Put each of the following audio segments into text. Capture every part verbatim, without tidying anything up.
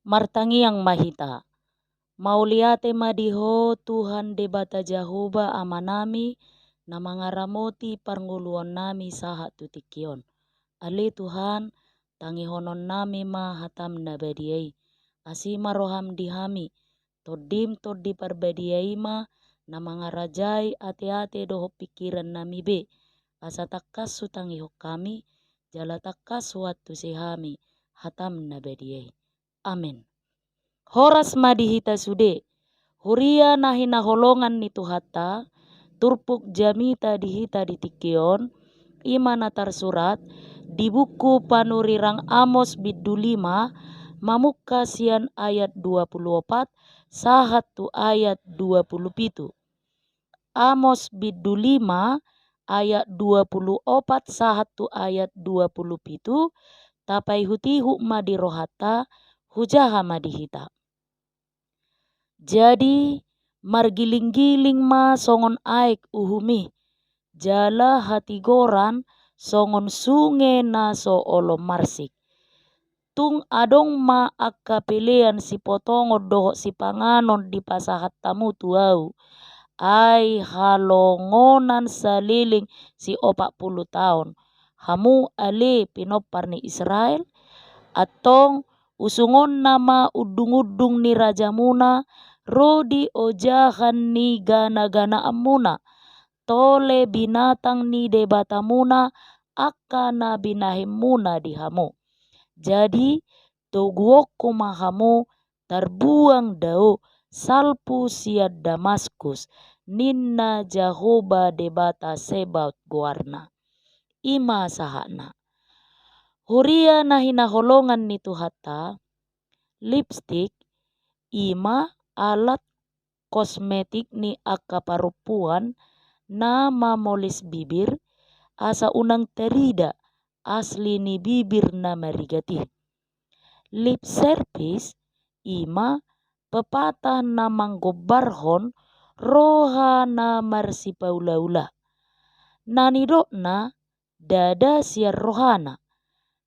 Martangiang ma hita. Mauliate ma di Ho Tuhan Debata Jahowa Amanami, na mangaramoti parngoluonnami sahat tu tingki on. Ale Tuhan, tangihononnami ma hataM na badia i. Asi ma rohaM di hami, TondiM Tondi Parbadia i ma na mangarajai ateate dohot pingkirannami be, asa tangkas hutangihon hami, jala tangkas huantusi hami hataM na badia i. Amen. Horas ma di hita sude, huria na hinaholongan ni Tuhanta, turpuk jamita di hita di tingki on, i ma na tarsurat di buku panurirang Amos bindu lima, mamungka sian ayat dua pulu opat sahat tu ayat dua pulu pitu. Amos bindu lima ayat dua pulu opat sahat tu ayat dua pulu pitu, tapaihutihut ma di rohanta, hujaha ma di hita. Jadi margilinggiling ma songon aek uhum i, jala hatigoran songon sunge na so olo marsik. Tung adong ma angka pelean sipotongon dohot sipanganon dipasahat hamu tu ahu, ai halongonan saleleng siopat pulu taon, hamu ale pinompar ni Israel? Antong usungonna ma undungundung ni rajamuna ro di ojahan ni ganaganaanmuna, tole binatang ni debatamuna angka na binahenmuna di hamu. Jadi toguonku ma hamu tarbuang dao salpu sian Damaskus, ninna Jahowa Debata Sebaot goarna. I ma sahatna. Huria na hinaholongan ni Tuhanta, lipstik i ma alat kosmetik ni angka parompuan na mamoles bibir, asa unang tarida asli ni bibir na marigat i. Lip service i ma pepatah na manggombarhon roha na marsipaulaula. Na nidokna ndada sian rohana,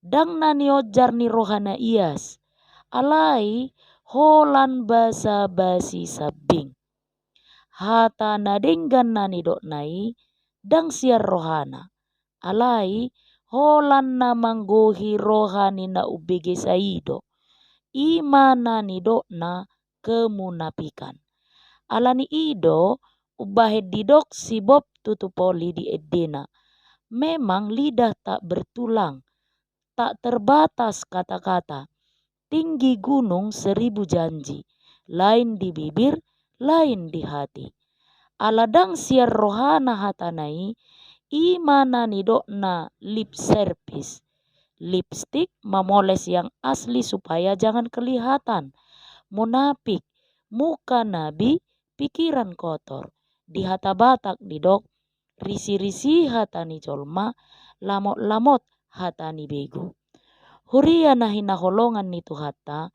ndang na nionjar ni roha na ias, alai holan basabasi sambing. Hata na denggan na nidokna i ndang sian rohana, alai holan na manggohi roha ni na umbege saido. I ma na nidokna kemunapikan. Ala ni i do umbahen didok si Bob Tutupoli di endena, memang lidah tak bertulang, tak terbatas kata-kata, tinggi gunung seribu janji, lain di bibir, lain di hati. Ala ndang sian rohana hatana i, i ma na nidokna lip service. Lipstik mamoles yang asli supaya jangan kelihatan. Munapik, muka nabi, pikiran kotor. Di hata Batak didok, risirisi hata ni jolma, lamotlamot hata ni begu. Huria na hinaholongan ni Tuhanta,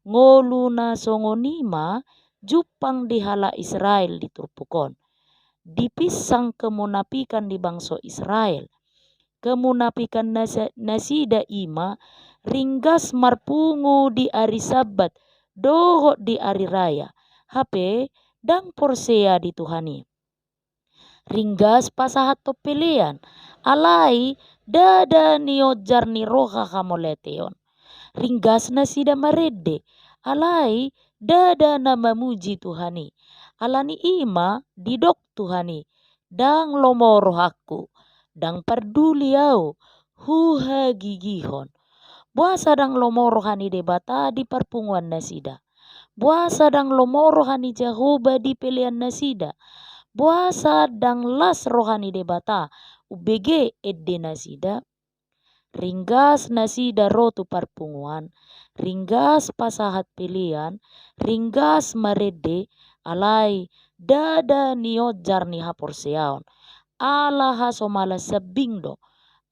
ngolu na songon i ma jumpang di halak Israel di turpuk on. Dipinsang kemunapikan di bangso Israel. Kemunapikan nasa-, nasida i ma ringgas marpungu di ari Sabbat dohot di ari raya, hape ndang porsea di Tuhan i. Ringgas pasahathon pelean, alai ndada nionjar ni roha hamauliateon. Ringgas nasida marende, alai ndada na mamuji Tuhan i. Ala ni i ma didok Tuhan i, ndang lomo rohangku, ndang parduli ahu, huhagigihon. Boasa ndang lomo roha ni Debata di parpunguan nasida? Boasa ndang lomo roha ni Jahowa di pelean nasida? Boasa ndang las roha ni Debata umbege ende nasida? Ringgas nasida ro tu parpunguan, ringgas pasahat pelean, ringgas marende, alai ndada nionjar ni haporseaon. Ala hasomalan sambing do,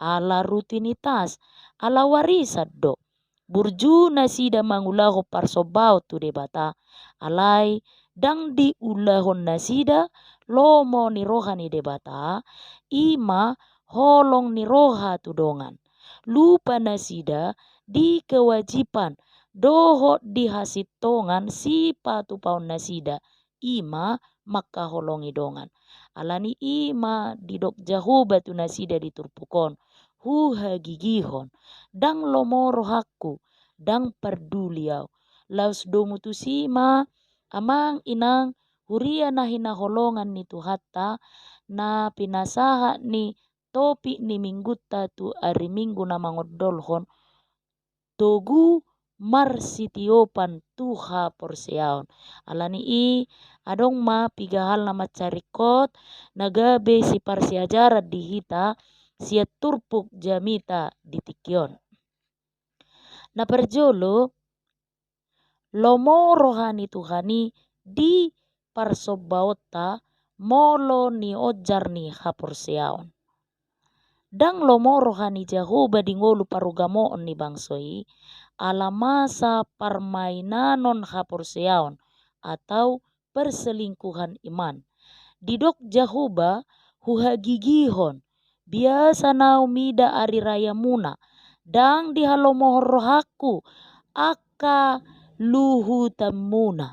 ala rutinitas, ala warisan do. Burju nasida mangulahon parsombaon tu Debata, alai ndang diulahon nasida lomo ni roha ni Debata, i ma holong ni roha tu dongan. Lupa nasida di kewajiban dohot di hasintongan sipatupaonnasida, i ma mangkaholongi dongan. Ala ni i ma didok Jahowa tu nasida di turpuk on: Huhagigihon, ndang lomo rohangku, ndang parduli ahu. Laos domu tusi ma, amang inang, huria na hinaholongan ni Tuhanta, na pinasahat ni topik ni minggunta tu ari Minggu na mangondolhon: Togu marsitiopan tu haporseaon. Ala ni i, adong ma piga hal na mansai ringkot na gabe siparsiajaran di hita sian turpuk jamita di tingki on. Na parjolo, lomo roha ni Tuhan i di parsombaonta molo nionjar ni haporseaon. Ndang lomo roha ni Jahowa di ngolu parugamoon ni bangso i, ala masa parmainanon haporseaon atau perselingkuhan iman. Didok Jahowa: Huhagigihon, biasa na ahu mida ari rayamuna, ndang dihalomohon rohangku angka luhutanmuna.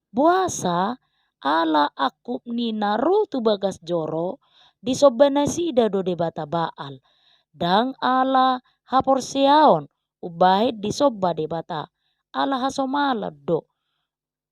Boasa? Ala angkup ni na ro tu bagas joro, disomba nasida do debata Baal, ndang ala haporseaon umbahen disomba Debata, ala hasomalan do.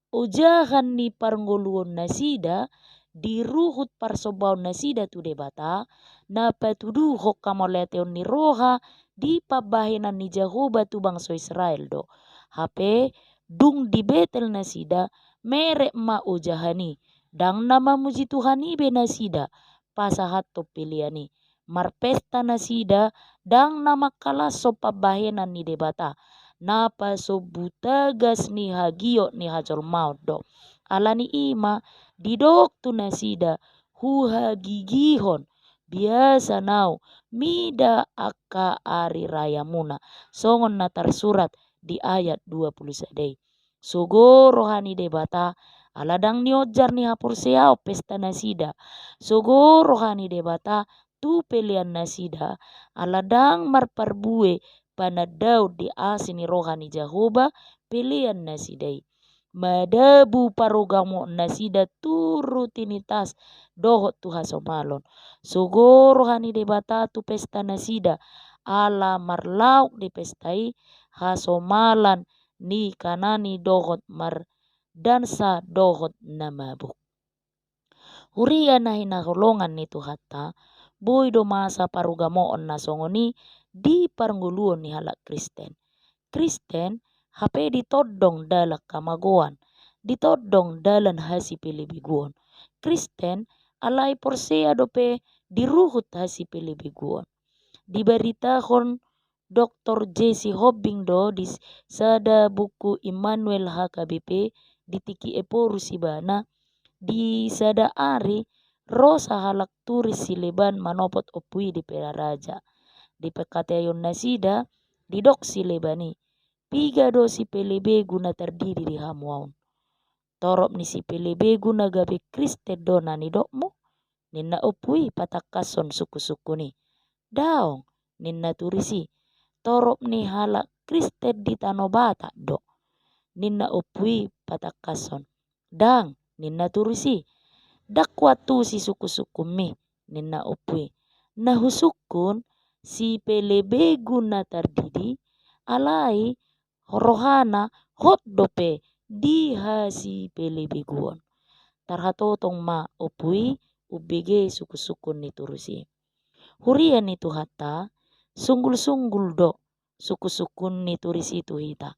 Ojahan ni parngoluonnasida di ruhut parsombaonnasida tu Debata, na patuduhon hamauliateon ni roha di pambahenan ni Jahowa tu bangso Israel do. Hape dung di Betel nasida, merek ma ojahan i, ndang na mamuji Tuhan i be nasida pasahathon pelean i. Marpesta nasida, ndang na mangkalashon pambahenan ni Debata, na pasombu tagas ni hagiot ni hajolmaon do. Ala ni i ma didok tu nasida: Huhagigihon, biasa na ahu mida angka ari rayamuna. Songon na tarsurat di ayat dua pulu sada i. Sogo roha ni Debata, ala ndang nionjar ni haporseaon pesta nasida. Sogo roha ni Debata tu pelean nasida, ala ndang marparbue panandaon di asi ni roha ni Jahowa pelean nasida i. Madabu parugamoonnasida tu rutinitas dohot tu hasomalon. Sogo roha ni Debata tu pesta nasida, ala marlaok di pesta i hasomalan ni Kanani dohot mardansa dohot na mabuk. Huria na hinaholongan ni Tuhanta, boi do masa parugamoon na songon i di parngoluon ni halak Kristen. Kristen hape ditondong dalan hamagoan, ditondong dalan hasipelebeguon. Kristen alai porsea dope di ruhut hasipelebeguon. Dibaritahon Doktor Jesse Hobbing do di sada buku Immanuel H K B P, di tingki Ephorus ibana, di sada ari ro sahalak turis sileban manopot ompu i di Pelaraja. Dipangkataion nasida, didok sileban i: Piga do sipelebegu na tardidi di hamu on? Torop ni sipelebegu na gabe Kristen do na nidokmu? Ninna ompu i patangkashon sungkunsungkun i. Daong, ninna turis i, torop ni halak Kristen di Tano Batak do. Ninna ompu i patangkashon. Ndang, ninna turis i. Ndang huantusi sungkunsungkunmi, ninna ompu i. Na husungkun, sipelebegu na tardidi, alai rohana hot dope di hasipelebeguon. Tarhatotong ma ompu i umbege sungkunsungkun ni turis i. Huria ni Tuhanta, sunggulsunggul do sungkunsungkun ni turis i tu hita.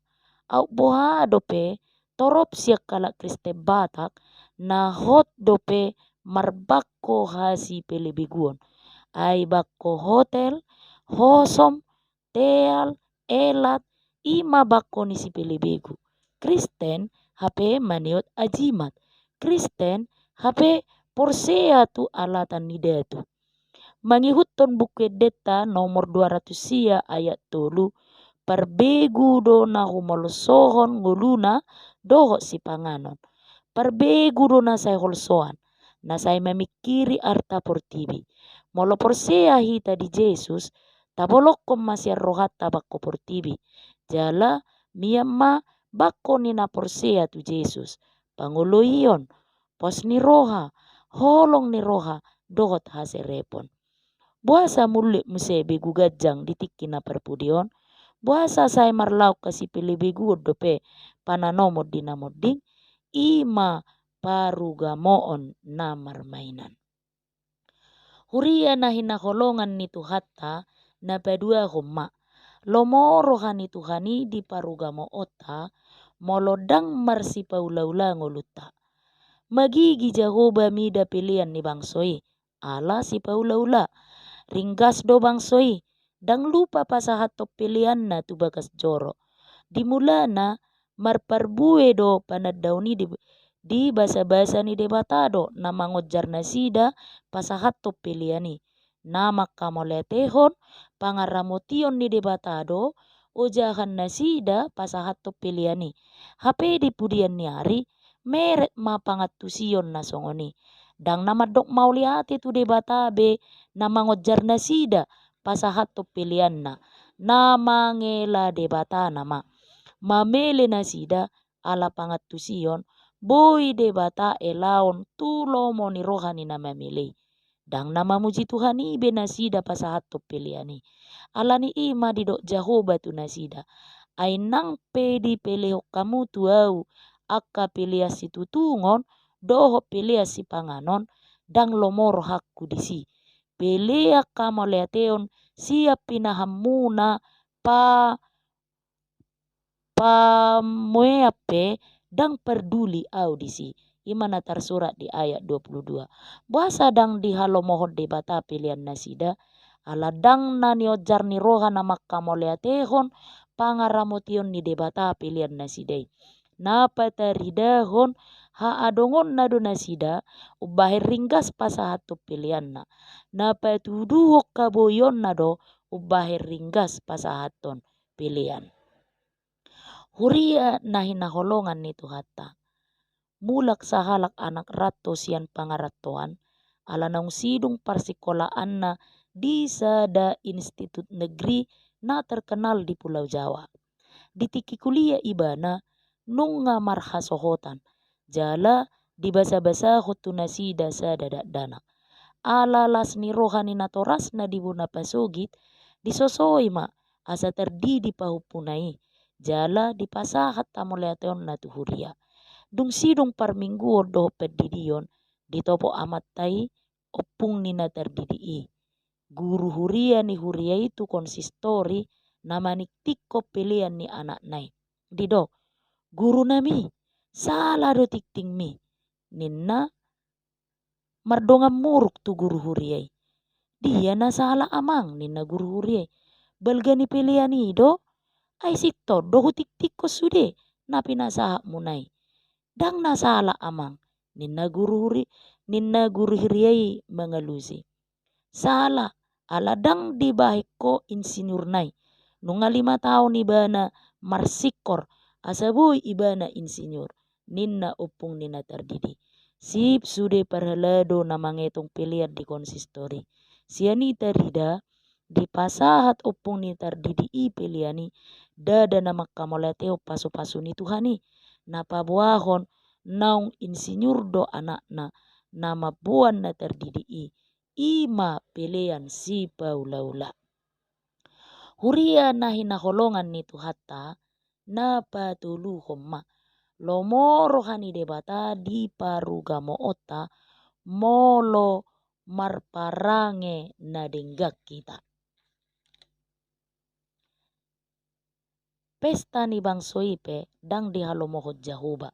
Aut boha dope torop sian halak Kristen Batak na hot dope marbangko hasipelebeguon. Ai bangko hotel, hosom, teal, elat, i ma bangko ni sipelebegu. Kristen hape maniot ajimat. Kristen hape porsea tu alatan ni datu. Mangihuthon Buku Endenta nomor dua ratus sia ayat tolu, parbegu do na humolsohon ngoluna dohot sipanganon. Parbegu do na sai holsoan, na sai mamingkiri arta portibi. Molo porsea hita di Jesus, tabolongkon ma sian rohanta bangko portibi. Jala Mian ma bangko ni na porsea tu Jesus, pangoloion, pos ni roha, holong ni roha, dohot haserepon. Boasa mullik muse begu ganjang di tingki na parpudi on? Boasa sai marlaok hasipelebeguon dope pananomon di na monding? I ma parugamoon na marmainan. Huria na hinaholongan ni Tuhanta, na paduahon ma, lomo roha ni Tuhan i di parugamoonta, molo ndang marsipaulaula ngolunta. Magigi Jahowa mida pelean ni bangso i, ala sipaulaula. Ringgas do bangso i, ndang lupa pasahathon peleanna tu bagas joro. Di mulana, marparbue do panandaon i di, di basabasa ni Debata do na mangonjar nasida pasahathon pelean i. Na mangkamauliatehon pangaramotion ni Debata do ojahan nasida pasahathon pelean i. Hape di pudian ni ari, meret ma pangantusion na songon i. Ndang na mandok mauliate tu Debata be na mangonjar nasida pasahathon peleanna, na mangela Debatana ma. Mamele nasida ala pangantusion, boi Debata elaon tu lomo ni roha ni na mamele i. Ndang na mamuji Tuhan i be nasida pasahathon pelean i. Ala ni i ma didok Jahowa tu nasida: Ai nang pe dipelehon hamu tu Ahu angka pelean situtungon dohot pelean sipanganon, ndang lomo rohangku disi. Pelean hamauliateon sian pinahanmuna pa pamoean pe, ndang parduli Ahu disi. I ma na tarsurat di ayat dua puluh dua. Boasa ndang dihalomohon Debata pelean nasida? Ala ndang na nionjar ni roha na mangkamauliatehon pangaramotion ni Debata pelean nasida i. Na pataridahon haadongonna do nasida umbahen ringgas pasahathon peleanna. Na patuduhon haboionna do umbahen ringgas pasahathon pelean. Huria na hinaholongan ni Tuhanta. Mulak sahalak anak ranto sian pangarantoan, ala naung sidung parsikolaanna di sada institut negeri na terkenal di Pulau Jawa. Di tingki kuliah ibana nunga marhasohotan, jala dibasabasahon tu nasida sada dakdanak. Ala las ni roha ni natorasna di bona pasogit, disosoi ma asa tardidi pahompuna i, jala dipasahat hamauliateonna tu huria. Dung sidung parmingguon dohot pandidion, ditopot amanta i ompung ni na tardidi i, guru huria ni huria i, tu konsistori na maningtinghon pelean ni anakna i. Didok: "Gurunami, sala do tingtingmi," ninna mardongan muruk tu guru huria i. "Dia na sala, Amang," ninna guru huria i. "Balga ni pelean i do, ai sintong do hutingtingkon sude na pinasahatmuna i. Ndang na sala, Amang," ninna guru huri-, ninna guru huria i mangalusi. "Sala, ala ndang dibahen ho insinyurna i. Nunga lima taon ibana marsingkor asa boi ibana insinyur," ninna ompung ni na tardidi. Sip sude parhalado na mangetong pelean di konsistori. Sian i tarida, dipasahat ompung ni tardidi i pelean i, ndada na mangkamauliatehon pasupasu ni Tuhan i, na paboahon naung insinyur do anakna na mamboan na tardidi i, i ma pelean sipaulaula. Huria na hinaholongan ni Tuhanta, na patoluhon ma, lomo roha ni Debata di parugamoonta, molo marparange na denggan hita. Pesta ni bangso i pe ndang dihalomohon Jahowa.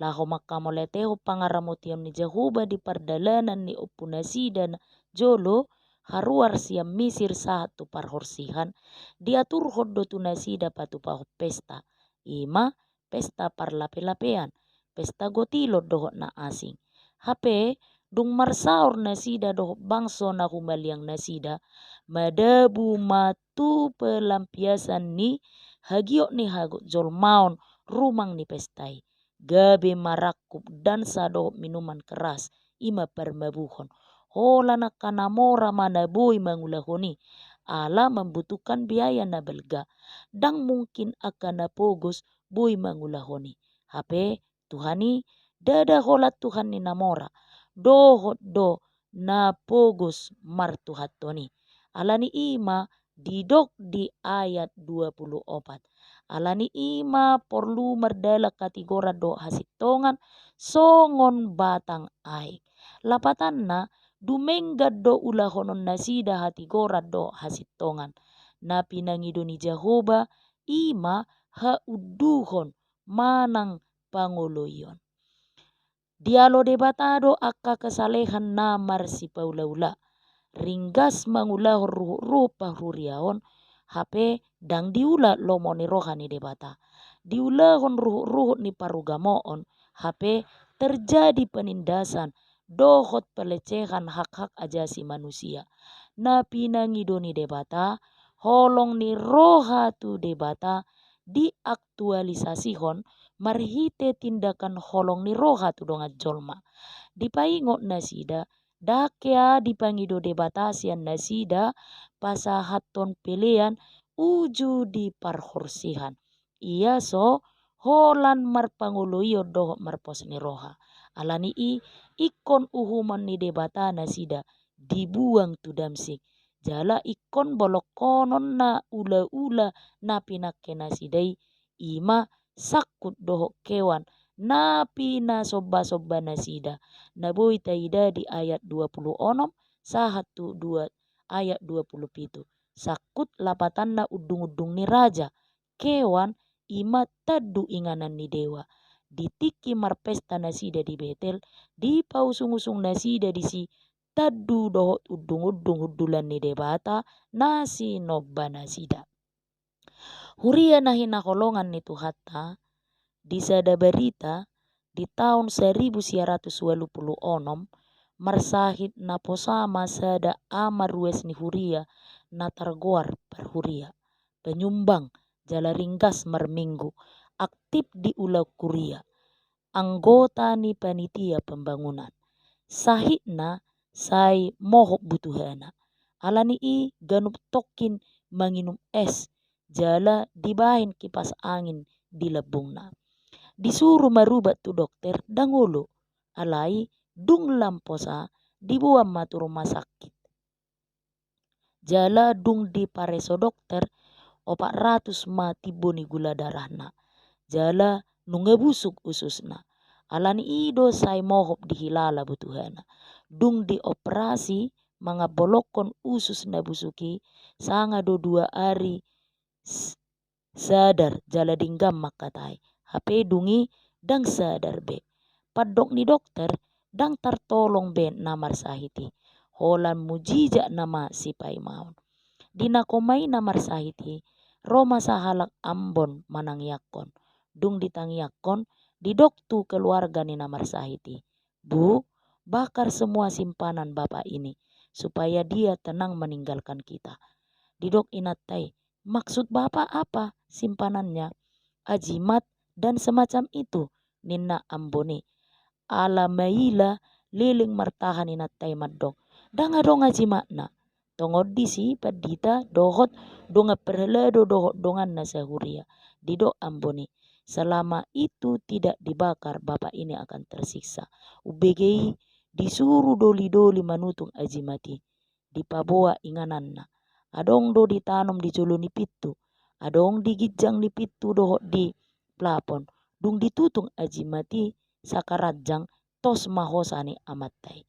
Laho mangkamauliatehon pangaramotion ni Jahowa di pardalanan ni ompunasida na jolo haruar sian Misir sahat tu parhorsihan, diaturhon do tu nasida patupahon pesta, i ma pesta parlapelapean, pesta gotilon dohot na asing. Hape, dung marsaor nasida dohot bangso na humaliang nasida, madabu ma tu pelampiasan ni hagiot ni hajolmaon rumang ni pesta i. Gabe marangkup dansa dohot minuman keras, i ma parmabuhon. Holan angka na mora ma na boi mangulahon i. ala mambutuhkan biaya na balga. Ndang mungkin angka na pogos boi mangulahon i. Hape Tuhan i ndada holan Tuhan ni na mora, dohot do na pogos martuhanhon i. Alani i ma didok di ayat dua pulu opat. Alani i ma porlu mardalan hatigoran dohot hasintongan songon batang aek. Lapatanna, dumenggan do ulahonon nasida hatigoran dohot hasintongan. Na pinangido ni Jahowa i ma haunduhon manang pangoloion. Dialo Debata do angka kesalehan na marsipaulaula. Ringgas mangulahon ruhutruhut parhuriaon, hape ndang diula lomo ni roha ni Debata. Diulahon ruhutruhut ni parugamoon, hape terjadi penindasan dohot pelecehan hak-hak ajasi manusia. Na pinangido ni Debata, holong ni roha tu Debata, diaktualisasihon marhite tindakan holong ni roha tu dongan jolma. Dipaingot nasida, ndang hea dipangido Debata sian nasida pasahathon pelean uju di parhorsihan. Ia so holan marpangoloion dohot marpos ni roha. Alani i ingkon uhuman ni Debata nasida dibuang tu Damsyik. Jala ingkon bolongkononna ulaula na pinangke nasida i, i ma sangkut dohot kewan na pinasombasomba nasida. Na boi taida di ayat dua pulu onom sahat tu dua, ayat dua pulu pitu. Sangkut lapatanna undungundung ni raja, kewan i ma tandu inganan ni dewa. Di tingki marpesta nasida di Betel, dipausungusung nasida disi tandu dohot undungundung hundulan ni Debata na sinomba nasida. Huria na hinaholongan ni Tuhanta, di sada barita, di taon saribu sia ratus ualu pulu onom, marsahit naposa ma sada ama ruas ni huria na targoar parhuria, penyumbang, jala ringgas marminggu, aktip di ulaon huria, anggota ni panitia pembangunan. Sahitna sai mohop butuhana. Alani i ganup tongkin manginum es, jala dibahen kipas angin di lambungna. Disuru marubat tu dokter, ndang olo, alai dung lam posa diboan ma tu rumah sakit. Jala dung dipareso dokter, opat ratus ma timbo ni gula darahna. Jala nunga busuk ususna. Alani i do sai mohop dihilala butuhana. Dung dioperasi mangambolongkon usus na busuk i, sanga do dua ari s-, sadar jala denggan mangkatai. Hape dung i ndang sadar be. Pandok ni dokter, ndang tartolong be na marsahit i. Holan mujizat nama sipaimaon. Di na koma i na marsahit i, ro ma sahalak ambon manangiangkon. Dung ditangiangkon, didok tu keluarga ni na marsahit i, "Bu, bakar semua simpanan bapak ini, supaya dia tenang meninggalkan kita." Didok inanta i, "Maksud bapak apa simpanannya?" "Ajimat dan semacam itu," ninna ambon i. "Ala maila leleng martahan inanta i mandok, ndang adong ajimatna." Tongon disi pandita dohot dongan parhalado dohot donganna sahuria. Didok ambon i, "Selama itu tidak dibakar, bapak ini akan tersiksa." Umbege i disuru dolidoli manutung ajimat i. Dipaboa ingananna. Adong do ditanom di jolo ni pintu, adong di ginjang ni pintu dohot di plafon. Dung ditutung ajimat i sakaranjang, tos ma hosa ni amanta i.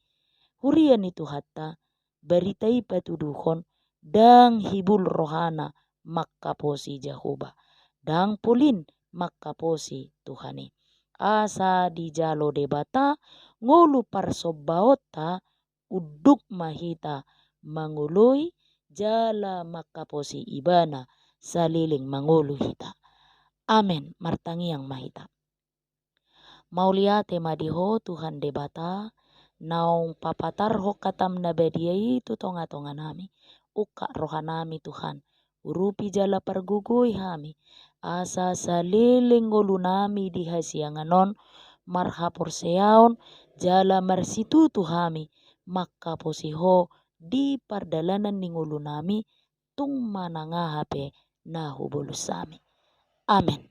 Huria ni Tuhanta, barita i patuduhon, ndang hibul rohana mangkaposi Jahowa, ndang polin mangkaposi Tuhan i. Asa dijalo Debata ngolu parsombaonta, unduk ma hita mangoloi jala mangkaposi Ibana saleleng mangolu hita. Amen. Martangiang ma hita. Mauliate ma di Ho Tuhan Debata, naung papatarhon hataM na badia i tu tongatonganami. Ungkap rohanami Tuhan, urupi jala pargogoi hami, asa saleleng ngolunami di hasiangan on marhaporseaon jala marsitutu hami mangkaposi Ho di pardalanan ni ngolunami, tung manang aha pe na hubolus hami. Amen.